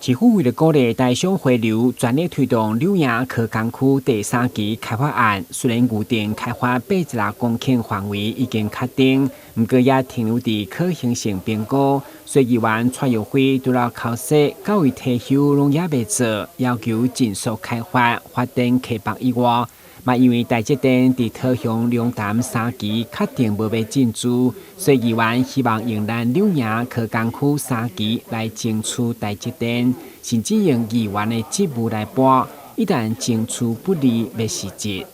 市府為了鼓勵台商回流，全力推動柳營科工區第三期開發案。雖然預定開發86公頃範圍已經確定，毋過也停留佇可行性評估。所以議員蔡玉輝除了口說到位退休攏猶未做，要求盡速開發發展溪北以外，嘛因為台積電佇桃園龍潭三期確定無欲進駐，所以議員希望用咱柳營科工區三期來爭取台積電，甚至用議員的職務來搏。一旦爭取不利，欲辭職。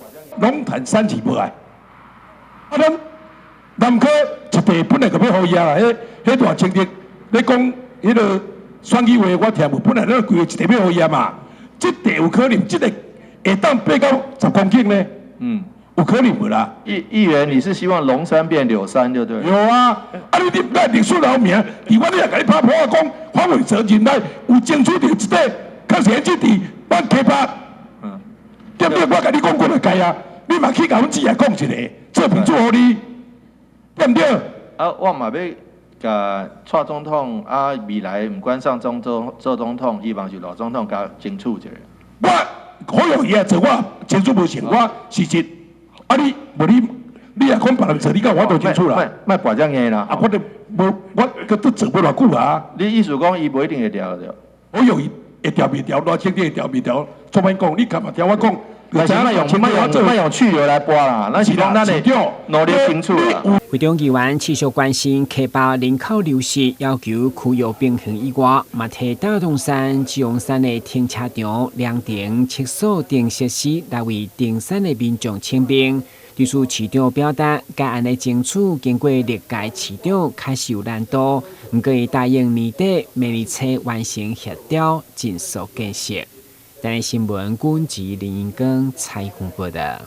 龍潭三期無愛，啊，咱南科一塊本來就欲予伊啊，彼彼大清的，你講彼个選舉話我聽無，本來咱規個一塊欲予伊啊嘛，這塊有可能，這個會當8到10公頃呢？有可能無啦？議員，你是希望龍山變柳山就對？有啊，啊你你咱歷史老名，佇我你也共你拍破講，范偉哲任內有爭取著一塊，確實這佇咱溪北，對不對？我共你講過來屆啊，你嘛去共阮姊仔講一下，做評主予你，對毋對？啊，我嘛欲共蔡總統啊，未來毋管上總做做總統，希望是賴總統共爭取一下。我好容易啊，做我爭取無成，我事實啊你無你，你若講別人做，你敢有法度爭取啦？莫跋遮硬啦！啊，我都無，我閣都做無偌久啊。你意思講伊無一定會調著？好容易會調袂調，賴清德會調袂調，做免講，你幹嘛聽我講？但是莫用莫用莫用去留來搏啦，咱是講咱的努力爭取啦。會中議員持續關心溪北人口流失，要求區域平衡以外，嘛提大同山、基隆山的停車場、涼亭、廁所等設施來為登山的民眾請便。對此，市長表達，該案的爭取經過歷屆市長確實有難度，毋過伊答應年底明年初完成協調，盡速建設。台視新聞，軍籍林英光採訪報道。